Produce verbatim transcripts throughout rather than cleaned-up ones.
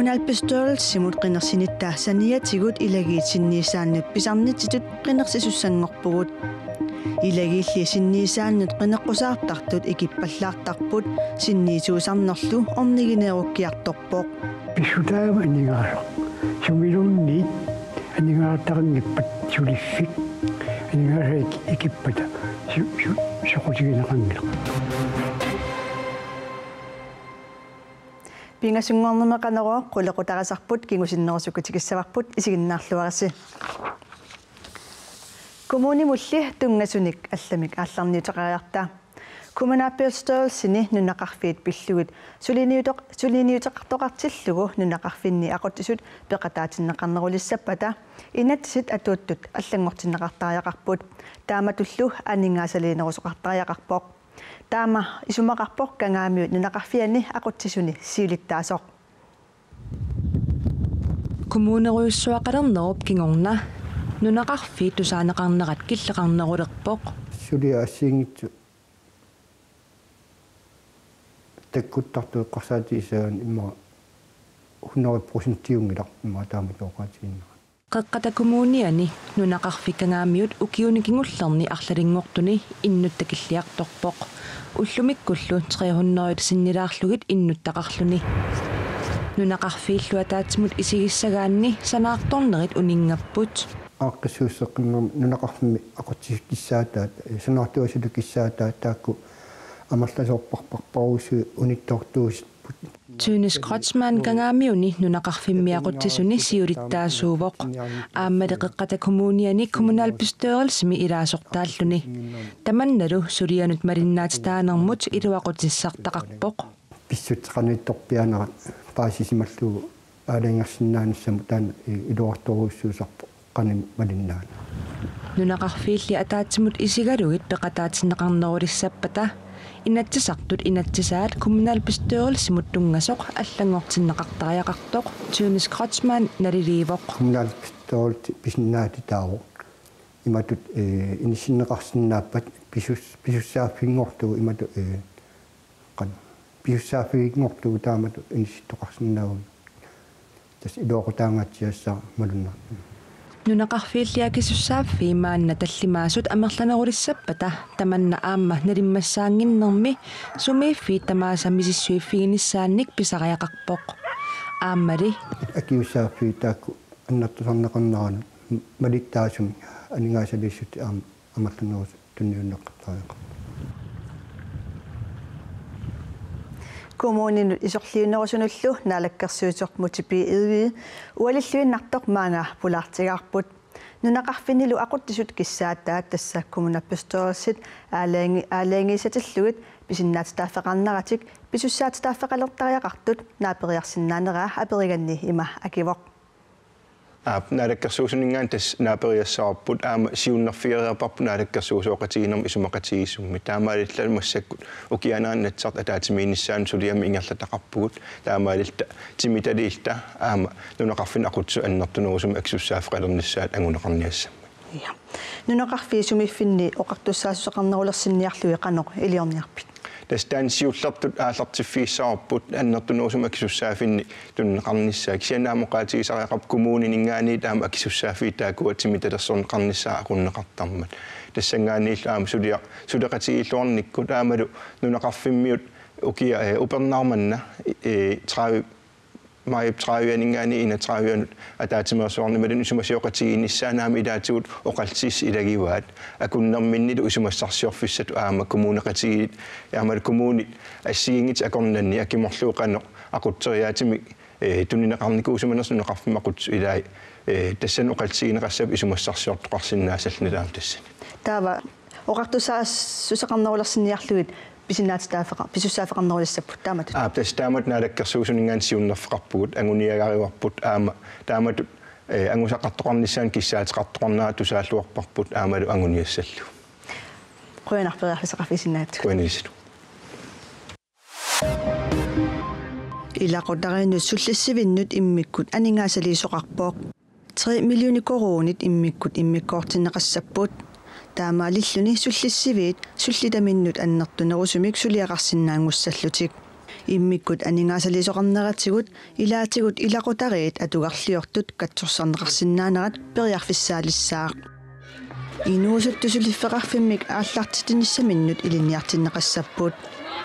Kommunalbestyrelsimut qinersinitta saniatigut ilagiit sinniisaannut pisarnitsitut qinersisussanngorpugut. Ilagiilli sinniisaannut qineqqusaartartut ikippallaartarput, sinniisuusarnerlu ornigineerukkiartorpoq. Pissutaavoq aningaasoq. Sumiluunniit aningaasartaqanngippat suliffik. Aningaasat ik-, ikippata. Su-, su-, soqutigineqanngilaq. Pingasunngornermi Qanorooq qulequtarisarput kingusinnerusukkut tikissavarput, isiginnaarluarisi. Kommunimulli tunngasunik allamik aallarniuteqariarta. Kommunalbestyrelsini nunaqarfiit pillugit suliniutoq-, suliniuteqartoqartillugu nunaqarfinni aqutsisut peqataatinneqarnerulissappata inatsisit atuuttut allanngortinneqartariaqarput. Taamatullu aningaasaliinerusoqartariaqarpoq. Taama isumaqarpoq Kangaamiut nunaqarfiani aqutsisuni siulittaasoq. Kommunerujussuaqalernerup kingorna nunaqarfiit tusaaneqarnerat killeqarnerulerpoq. Suliaq assigiinngitsut takkuttartut eqqarsaatigisagaanni immaqa hundrede procentiunngilaq immaqa taamatut oqaatigiinnerat. Qeqqata Kommuniani nunaqarfik Kangaamiut ukiuni kingullerni arlalinngortuni innut takilliartorpoq. Ullumikkullu tre hundrede sinnilaarlugit innuttaqarluni. Nunaqarfiillu ataatsimut isigissagaanni sanaartornerit uninngapput. Aaqqissuusseqqinnermi nunaqarfimmi aqutsisut kissaataat, sanaartugassallu kissaataat taakku amerlasoorparparparujussuit unittoortuusipput. Tønnes Kreutzmann Kangaamiuni nunaqarfimmi aqutsisuni siulittaasuuvoq. Aammali Qeqqata Kommuniani kommunalbestyrelsimi ilaasortaalluni. Tamannalu sulianut malinnaatitaanermut iluaqutissartaqarpoq. Pissutsit qanoq ittorpiaanerat paasisimallugu aalajangersinnaanissamut taanna i-, iluartorujussuusarpoq qanoq malinnaaneq. Nunaqarfiilli ataatsimut isigalugit peqataatinneqarnerulissappata Inatsisartut inatsisaat kommunalbestyrelsimut tunngasoq allanngortinneqartariaqartoq Tønnes Kreutzmann naliliivoq. Kommunalbestyrelsi pisinnaatitaavoq. Imatut, eh, inissinneqarsinnaappat pisus-, pisussaaffinngorlugu imatut, eh, qanoq. Pisussaaffiginngorlugu taamatut inissittoqarsinnaavugut. Tassa iluaqutaangaatsiassaaq malunnartumik. Nunaqarfiilli akisussaaffii maanna tallimaasut amerlanerulissappata tamanna aamma nalimmassaannginnermi sumiiffiit tamaasa misissuiffiginissaannik pisariaqarpoq. Aammali. Akisussaaffii taakku annertusarneqarneranut malittaasumik aningaasaliissutit aamma amerlanerusut tunniunneqartariaqarput. Kommuninut isorliunerusunullu naalakkersuisoq Múte B. Egede ualilluinnartoq maanga pulaartigaarput. Nunaqarfinnilu aqutsisut kissaataat tassa kommunalbestyrelsit aalajangi-, aalajangiisatillugit pisinnaatitaaffeqarneratik pisussaatitaaffeqalertariaqartut naaperiarsinnaaneraa aperiganni ima akivoq. Aap, naalakkersuisuninngaanniit tassa naaperiassavarput aamma siunnerfigereerparput naalakkersuisooqatigiinnermi isumaqatigiissummi. Taamaalilluta massakkut ukiaanera Inatsisartut ataatsimiinnissaannut suliamut ingerlataqarpugut. Taamaalilluta timitaliilluta aamma nunaqarfinni aqutsisut annertunerusumik akisussaaffeqalernissaat anguneqarniassammat. Ja. Nunaqarfiit sumiiffinni oqartussaassuseqarnerulersinniarlugit qanoq iliorniarpit? Tassa taanna siullertut aallartiffigissavarput annertunerusumik akisussaaffinnik tunineqarnissaa. Kisianni aamma oqaatigisariaqarpoq kommunininngaanniit aamma akisussaaffiit taakkua timitalersorneqarnissaat aqunneqartarmat. Tassanngaanniillu aamma suliaq-, suleqatigiilluarnikkut aammalu nunaqarfimmiut ukiaq, eh, upernaaq manna, eh, tredive maajip tredive-aninngaanniit enogtredive-anut ataatsimeersuarneq imaluunniit isumasioqatigiinnissaanut aamma ilaatigut oqallisissut ilagivaat. Akunnerminnilu isumassarsiorfissatut aamma kommuneqatigiit aammalu kommunit assigiinngitsut akornanni akimorlugu qanoq aqutseriaatsimik, eh, tunineqarnikuusimanersut nunaqarfimmi aqutsisut ilaat, eh, tassani oqallisigineqassapput isumassarsiortoqarsinnaasalluta aamma tassani. Taava oqartussaassuseqarnerulersinniarlugit pisinnaatitaaffeqa-, pisussaaffeqarnerulissapput taamatut. Aap, tassa taamatut naalakkersuisuninngaanniit siunnerfeqarpugut anguniagarivarput aamma taamatut, eh, angusaqartoqarnissaanut kissaateqartoqarnera tusaalluarparput aammalu anguniassallugu. Qujanaq periarfissaqarfigisinnaagatsigut. Qujanarlu. Ilaqutariinnut sullissivinnut immikkut aningaasaliisoqarpoq. Tre millioner koruunit immikkut immikkoortinneqassapput. Taamaalilluni sullissiviit sullitaminnut annertunerusumik suliaqarsinnaanngussallutik. Immikkut aningaasaliisoqarneratigut ilaatigut ilaqutariit atugarliortut katsorsarneqarsinnaanerat periarfissaalissaaq. Inuusuttut suliffeqarfimmik aallartitinissaminnut ilinniartinneqassapput.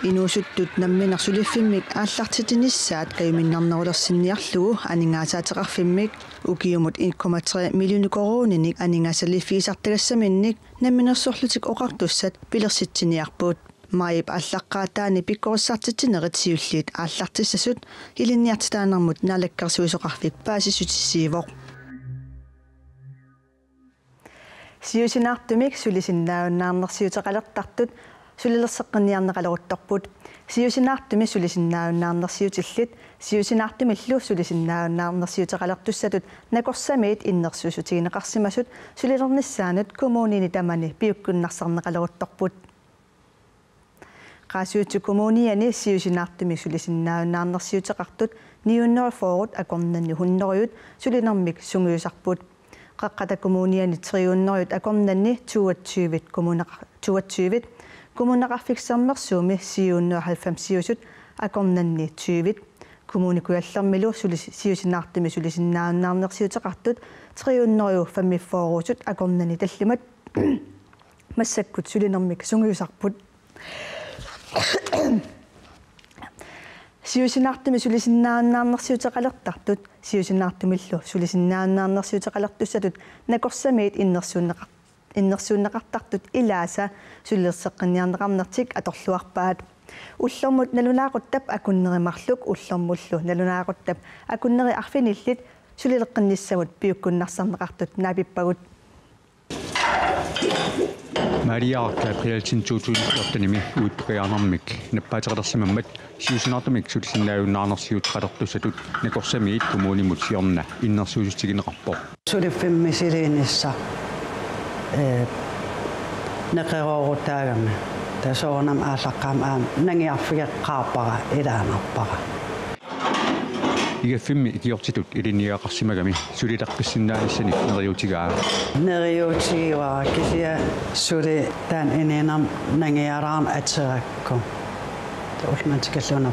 Inuusuttut nammineq suliffimmik aallartitinissaat kajuminnarnerulersinniarlugu aningaasaateqarfimmik ukiumut en komma tre millioner koruuninik aningaasaliiffigisartagassaminnik Namminersorlutik Oqartussat pilersitsiniarput. Maajip aallaqqaataani pikkorissartitsinerit siulliit aallartissasut Ilinniartitaanermut Naalakkersuisoqarfik paasissutissiivoq. Siusinaartumik sulisinnaajunnaarnersiuteqalertartut sulilerseqqinniarneqaleruttorput. Siusinaartumi sulisinnaajunnaarnersiutillit siusinaartumillu sulisinnaajunnaarnersiuteqalertussatut nakorsamiit innersuussutigineqarsimasut sulilernissaannut kommunini tamani piukkunnarsarneqaleruttorput. Qaasuitsup Kommuniani siusinaartumik sulisinnaajunnaarnersiuteqartut ni hundrede fyrre akornanni hundrede sulinermik sungiusarput. Qeqqata Kommuniani tre hundrede akornanni toogtyve kommuneqa-, toogtyve Kommuneqarfik Sermersuumi syv hundrede halvfemsiusut akornanni tyve. Kommune Kujallermilu sulis-, siusinaartumik sulisinnaajunnaarnersiuteqartut tre hundrede femogfyrre akornanni tallimat massakkut sulinermik sungiusarput. Siusinaartumik sulisinnaajunnaarnersiuteqalertartut siusinaartumillu sulisinnaajunnaarnersiuteqalertussatut nakorsamiit innersuunneqar-, innersuunneqartartut ilaasa sulilerseqqinniarneqarnertik atorluarpaat. Ullormut nalunaaquttap akunneri marluk ullormullu nalunaaquttap akunneri arfinillit sulileqqinnissamut piukkunnarsarneqartut naapippagut. Maria Gabrielsen to tusind fjortenimi uuttukajaarnermik nappaateqalersimammat siusinaartumik sulisinnaajunnaarnersiuteqalertussatut nakorsamiit kommunimut siorna innersuussutigineqarpoq. Suliffimmi misiliinissaq, ee, neqeroorutaagami. Taava soorunami aallaqqaammut aamma nangiarfigeqqaarpara ilaannarpara. Igaffimmi ikiortitut ilinniagaqarsimagami sulileqqissinnaanissanik neriuutigaa. Neriuutigivara kisianni suli taanna inuunermi nangialaarneq aterakku. Ullumanna tikillugu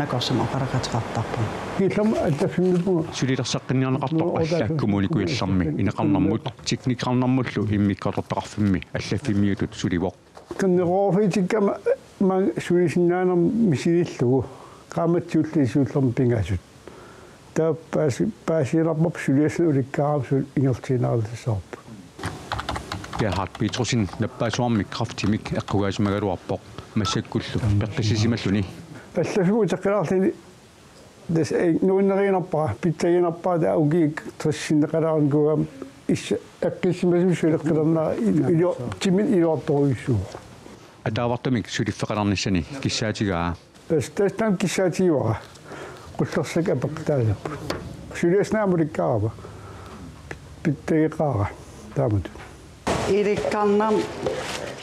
nakorsamut oqaloqateqartarpunga. Killormi allaffimmiippunga. Sulilerseqqinniarneqartoq alla Kommune Kujallermi ineqarnermut, teknikeqarnermullu immikkoortortaqarfimmi allaffimmiutut sulivoq. Qinneroorfiitikkama maanga sulisinnaanera misiliillugu qaammatit siulliit siullermik pingasut. Taava paasi-, paasiinnarparput suliassanik ulikkaarami suli ingerlatiinnaralissarput. Gerhard Petrussen nappaassuarmik kræftimik eqqugaasimagaluarpoq massakkullu peqqissisimalluni. Allaffimmi uteqqilaarluni tassa, ee, nuannariinnarpara, pitsagiinnarpara taava ukiut tressinneqalaarnikuugamik issa eqqissimasumik suleqqilernera il-, ilo-, timit iluartorujussuuvoq. Ataavartumik suliffeqalernissani kissaatigaa. Tassa, tassa taanna kissaatigivara. Qullersakka apeqqutaasapput. Suliassaq aamma ulikkaarama. Pitsageqaara. Taamatut. Ilikkarnarmi.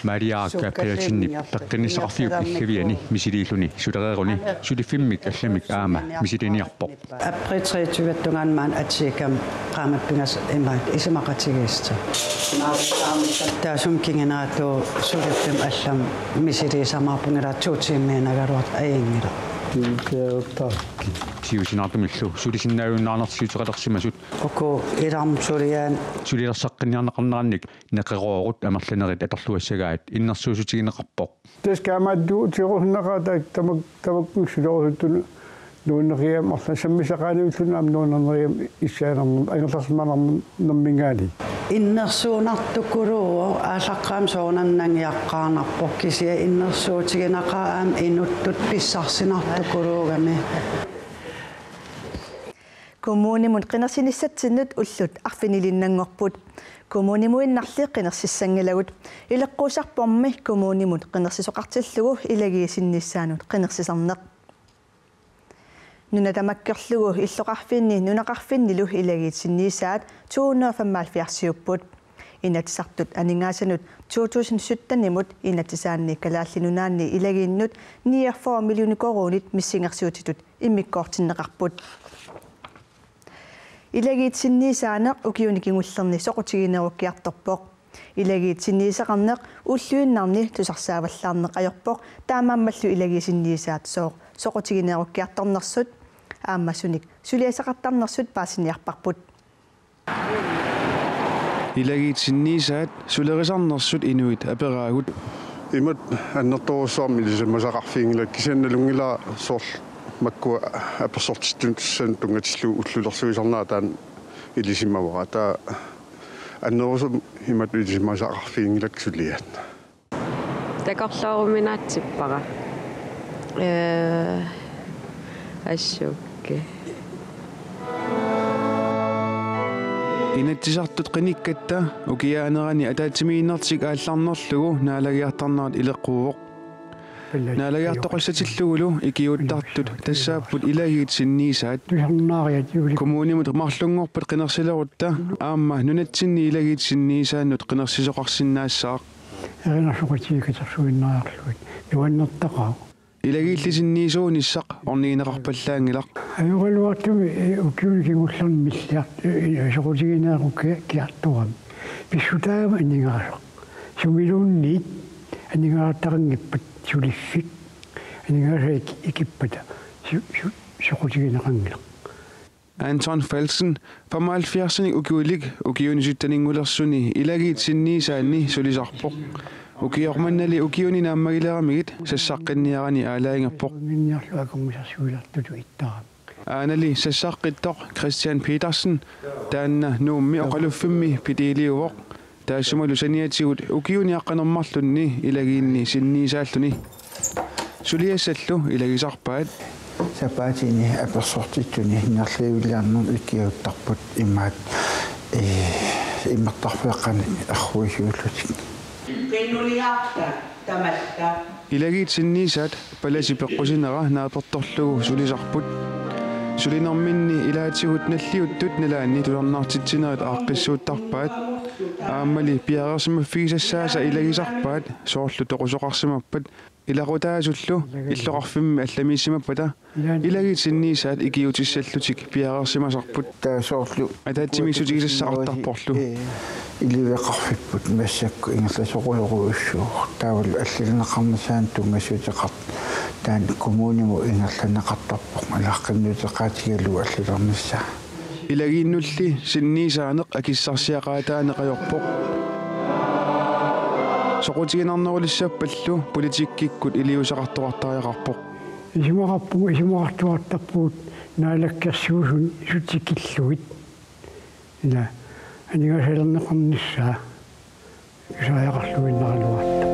Maria Gabrielsenip peqqinnissaqarfiup iggaviani misiliilluni sulereeruni suliffimmik allamik aamma misiliiniarpoq. April treogtyve tungaanut maani atiikami qaammat pingasut imaat isumaqatigiissutaat. Taassuma kinguneratigut suliffimmi allami misiliisamaarpunga ilaa to tiimiinnagaluartoq ajunngilaq. Siusinaartumillu sulisinnaajunnaarnersiuteqalersimasut. Uku ilarmi suliaani. Sulilerseqqinniarneqarnerannik neqeroorut amerlanerit atorluassagaat innersuussutigineqarpoq. Tassa kaammattuuterusunnaqaaq taak-, tamak-, tamakku sulerusuttut nuunneqigami arlaat sammisaqaaniulluni aamma nuunnerneqigami issaanermut angerlarsimanermut nermingaani. Innersuunnartukuluuvoq aallaqqaammut soorunami nangiaqqaarnarpoq kisianni innersuutigineqaaq aamma inuttut pissarsinartukuluugami. Kommunimut qinersinissatsinnut ullut arfinilinnanngorput. Kommunimuinnarli qinersissanngilagut. Ileqquusarpormi kommunimut qinersisoqartillugu ilagiit sinniissaannut qinersisarneq. Nuna tamakkerlugu illoqarfinni nunaqarfinnilu ilagiit sinniisaat to hundrede og femoghalvfjerdsiupput. Inatsisartut aningaasanut to tusind syttenimut inatsisaanni Kalaallit Nunaanni ilagiinnut niogfyrre millioner koruunit missingersuutitut immikkoortinneqarput. Ilagiit sinniisaaneq ukiuni kingullerni soqutiginerukkiartorpoq. Ilagiit sinniisaqarneq ulluinnarni tusarsaavallaarneq ajorpoq, taamaammallu ilagiit sinniisaat sooq soqutigineerukkiartornersut aamma sunik suliassaqartarnersut paasiniarparput. Ilagiit sinniisaat sulerisarnersut inuit aperaagut. Imatut annertoorujussuarmik ilisimasaqarfiginngilakka, kisianni nalunngilara soorlu makkua apersortittussanut tunngatillugu ullulersuisarnera taanna ilisimavara. Taava annerusumik imatut ilisimasaqarfiginngilakka suliaat. Takorlooruminaatsippara. Ee, assukke. Inatsisartut qinikkatta ukiaanerani ataatsimiinnertik aallarnerlugu naalagiartarnerat ileqquuvoq. Naalagiartoqassatillugulu ikiuuttartut tassaapput ilagiit sinniisaat. Tusarnaariat juuli. Kommunimut marlunngorpat qinersilerutta aamma nunatsinni ilagiit sinniisaannut qinersisoqarsinnaassaaq. Erinarsoqatigiit katersuinnariarlugit nuannertaqaaq. Ilagiilli sinniisuunissaq ornigineqarpallaanngilaq. Ajoraluartumik, eh, ukiuni kingullerni milliart-, eh, soqutigineerukiartorami. Pissutaagami aningaasoq. Sumiluunniit aningaasartaqanngippat suliffik. Aningaasat ik-, ikippata. Su-, su-, soqutigineqanngilaq. Anton Felsen, femoghalvfjerdsinik ukiulik ukiuni sytteninngulersuni ilagiit sinniisaanni sulisarpoq. Ukioq mannali ukiuni naammagileramigit sassaqqinniarani aalajangerpoq. Aanali sassaqqittoq Christian Petersen, taanna Nuummi oqaluffimmi pitiiliuvoq. Taassumalu saniatigut ukiuni aqqaneq-marlunni ilagiinni sinniisaalluni. Suliassallu ilagisarpaat. Sapaatini apersortittuni nerlivilliarnermut ikiuuttarput imaat, ee, imertarfeeqqanik erruisuullutik. Qinnuliarta tamatta. Ilagiit sinniisaat palasi peqqusinera naapertorlugu sulisarput. Sulinerminni ilaatigut nalliuttut nalaanni tusarnaartitsinerit aaqqissuuttarpaat. Aammali piareersimaffigisassaasa ilagisarpaat, soorlu toqusoqarsimappat, ilaqutaasullu illoqarfimmi allamiissimappata. Ilagiit sinniisaat ikiuutissallutik piareersimasarput. Taava soorlu ataatsimiissutigisassaqartarporlu. Ee, iliveqarfipput massakkut ingerlasorujorujussuu. Taavalu allaaneqarnissaanut tunngassuteqart-, taanna kommunimut ingerlanneqartarpoq, ilaa, qinnuteqaatigalugu allalernissaa. Ilagiinnulli sinniisaaneq akissarsiaqaataaneq ajorpoq. Soqutiginarnerulissappallu politikkikkut iliuuseqartoqartariaqarpoq. Isumaqarpugut, isumaqartoqartarpugut Naalakkersuisuni tikillugit. Ilaa, aningaasalerneqarnissaa tusariaqarluinnaraluartoq.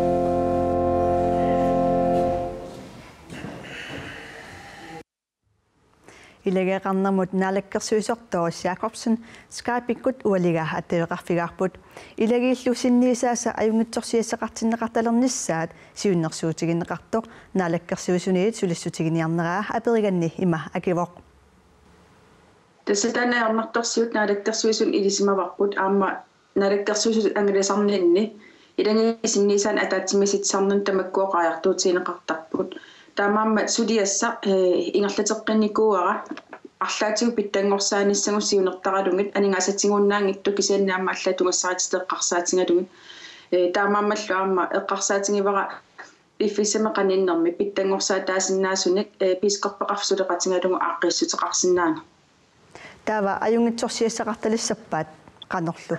Ilageeqarnermut naalakkersuisoq Doris Jakobsen Skype-ikkut ualiga attaveqarfigaarput. Ilagiillu sinniisaasa ajunngitsorsiassaqartinneqartalernissaat siunnersuutigineqartoq Naalakkersuisuniit sulissutiginiarneraa aperiganni ima akivoq. Tassa taanna ajornartorsiut Naalakkersuisuni ilisimavarput, aamma Naalakkersuisut angalasanninni ilagiit sinniisaannut ataatsimiisitsisarnermi tamakku oqariartuutigineqartarput. Taamaammat suliassaq, ee, ingerlateqqinnikuuara arlaatigut pitsanngorsaanissagut siunertaralugit, aningaasatigiunnaanngitsut kisianni aamma allaat tunngassarititut eqqarsaatigalugit. Ee, taamaammallu aamma eqqarsaatigivara piffissami qaninnermi pitsanngorsaataasinnaasunik, ee, biskoppeqarfik suleqatigalugu aaqqiissuteqarsinnaaneq. Taava ajunngitsorsiassaqartalissappat qanorlu?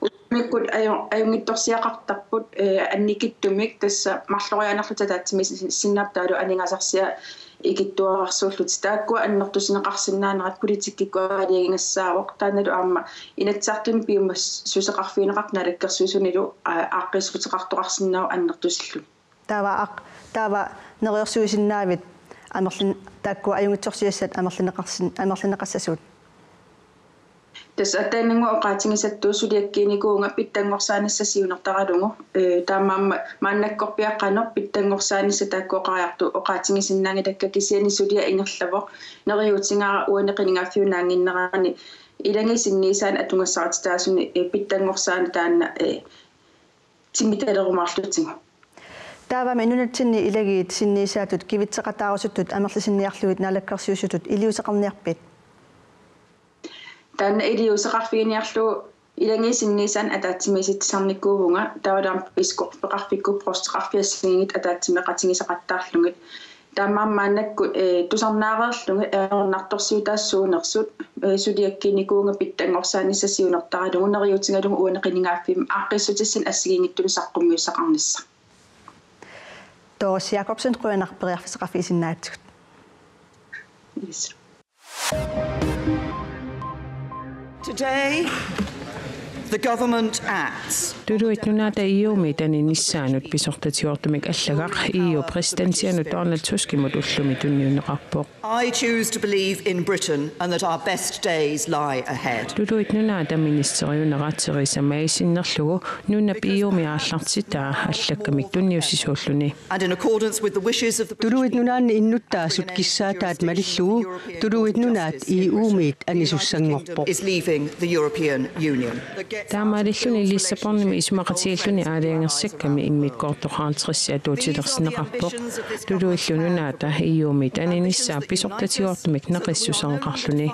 Ullumikkut aju-, ajunngitsorsiaqartarput, ee, annikitsumik tassa marloriaanerluta ataatsimiissinnaapput taavalu aningaasarsiaq ikittuararsuullutik. Taakkua annertusineqarsinnaanerat politikkikkut aalajangigassaavoq. Taannalu aamma Inatsisartuni piumassuseqarfigineqartoq Naalakkersuisunilu, aa, aaqqiissuteqartoqarsinnaavoq annertusillugu. Taava aq-, taava neriorsuisinnaavit amerlin-, taakkua ajunngitsorsiassat amerlineqarsin-, amerlineqassasut? Tassa ataanannguaq oqaatigisattut suliakkiinikuuvunga pitsanngorsaanissaa siunertaralugu. Ee, taamaammat maannakkorpiaq qanoq pitsanngorsaanissaa taakku oqariartut oqaatigisinnaanngilakkit, kisianni suliaq ingerlavoq neriuutigaara uani qinigaaffiup naannginnerani ilagiit sinniisaannut atugassarititaasunik, ee, pitsanngorsaaneq taanna, ee, timitalerumaarlutigu. Taavami nunatsinni ilagiit sinniisaatut kivitseqataarusuttut amerlisinniarlugit naalakkersuisutut iliuuseqarniarpit? Taanna iliuuseqarfiginiarlugu ilagiit sinniisaannut ataatsimiisitsisarnikuuvunga, taavalu aamma biskoppeqarfikkut provsteqarfiit assigiinngitsut ataatsimeeqatigisaqattaarlugit. Taamaammat maannakkut, eh, tusarnaareerlugit ajornartorsiutaasut suunersut, eh, suliakkiinikuuvunga pitsanngorsaanissamut siunertaralugu neriuutigalugu uani qinigaaffimmi aaqqissutissanik assigiinngitsunut saqqummiussaqarnissaq. Doris Jakobsen, qujanaq periarfissaqarfik isinnaagatsigut. Yes. Today, the government acts. Tuluit Nunaata E U-miit aninissaanut pisortatigoortumik allagaq E U-p præsidentianut Donald Tuskimut ullumi tunniunneqarpoq. I choose to believe in Britain and that our best days lie ahead. Tuluit Nunaata ministeriunera Theresa May sinnerlugu nunap E U-mi aallartitaa allakkamik tunniussisuulluni. And in accordance with the wishes of the British Tuluit Nunaanni innuttaasut kissaataat malillugu Tuluit Nunaat E U-miit anisussanngorpoq. Is leaving the European Union. Taamaalilluni Lissabonimi isumaqatigiilluni aalajangersakkami immikkoortoq halvtreds atuutilersinneqarpoq. Tuluillu Nunaata E U-miit aninissaa pisortatigoortumik naqissuseqarluni.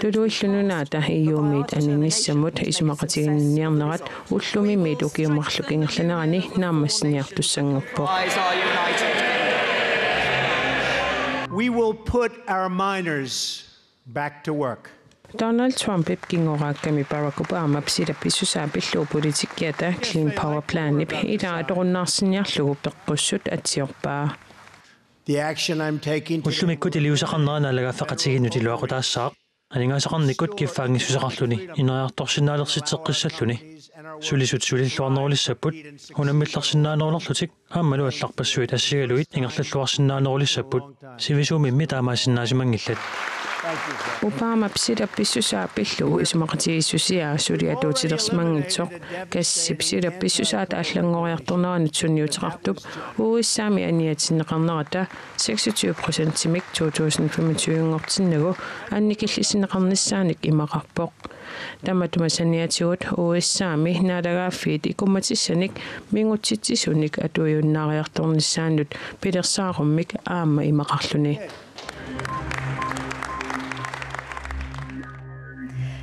Tuluillu Nunaata E U-miit aninissamut isumaqatiginninniarnerat ullumimiit ukiut marluk ingerlaneranni naammassiniartussanngorpoq. We will put our miners back to work. Donald Trumpip kingoraakkami Barack Obamap silap pissusaa pillugu politikkiata Clean Power Planip ilaa atorunnaarsiniarlugu peqqussut atsiorpaa. The action I'm taking today Ullumikkut iliuuseqarnera naalagaaffeqatigiinnut iluaqutaassaaq. Aningaasaqarnikkut kiffaanngissuseqarluni ineriartorsinnaalersitsisoqarluni. Sulisut sulilluarnerulissapput, unammillersinnaanerulerlutik aammalu allarpassuit assigalugit ingerlalluarsinnaanerulissapput. Sivisuumimmi taamaasinnaasimanngillat. Obamap silap pissusaa pillugu isumaqatigiissusia suli atuutilersimanngitsoq, gassip silap pissusaata allanngoriartorneranut sunniuteqartup U S A-mi aniatinneqarnerata seksogtyve procentimik to tusind femogtyve-nngortinnagu annikillisinneqarnissaanik imaqarpoq. Tamatuma saniatigut U S A-mi naalagaaffiit ikummatissanik mingutsitsisunik atuiunnaariartornissaannut pilersaarummik aamma imaqarluni.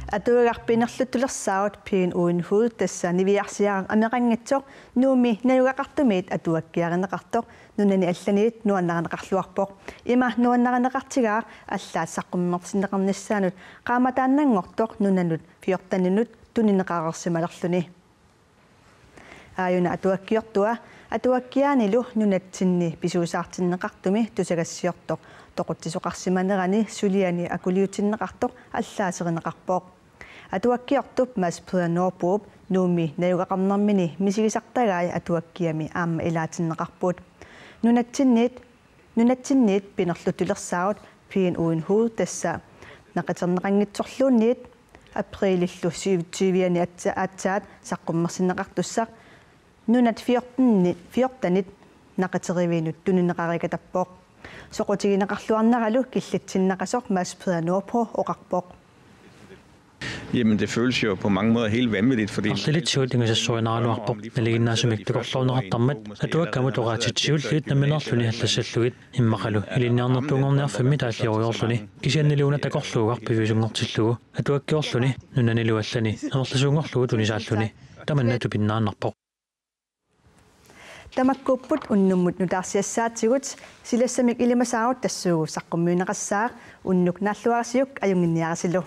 Atuagaq pinerluttulersaarut Pigen Uden Hud, tassa niviarsiaraq ameqanngitsoq Nuummi najugaqartumiit atuakkiarineqartoq, nunani allaniit nuannarineqarluarpoq. Ima nuannarineqartigaaq allaat saqqummersinneqarnissaanut qaammataannanngortoq nunanut fjorteninut tunineqareersimalerluni. Aajuna atuakkiortua atuakkiaanilu nunatsinni pisuusaartinneqartumi tusagassiortoq toqutsisoqarsimanerani suliani akuliutinneqartoq allaaserineqarpoq. Atuakkiortup Mads Peder Nordboep Nuummi najugaqarnermini misigisartagai atuakkiami aamma ilaatinneqarput. Nunatsinniit, nunatsinniit pinerluttulersaarut Pigen Uden Hud, tassa naqiterneqanngitsorluunniit aprilillu syvogtyve-ani atsa-, aatsaat saqqummersinneqartussaq nunat fjorten-, fjortenit naqiteriviinut tunineqareerikatappoq. Soqutigineqarluarneralu killitsinnaqasoq Mads Peder Nordbo oqarpoq. Jamen, det føles jo på mange måder helt vanvittigt, fordi Arlalitsigut ingasassorinaraluarpoq, nalinginnaasumik takorloorneqartarmat atuakkamut oqaatsitsiulliit nammineerluni allassallugit, immaqalu ilinniarnertuunngorniarfimmi taalliorujoorluni, kisiannili una takorluugaq piviusunngortillugu, atuakkiorluni nunanilu allani amerlasuunngorlugu tunisaalluni. Tamanna tupinnaannarpoq. Tamakkuupput unnummut nutaarsiassaatigut, silassamik ilimasaarut tassuugu saqqummiunneqassaaq, unnuk naalluarisiuk ajunnginniarisilu.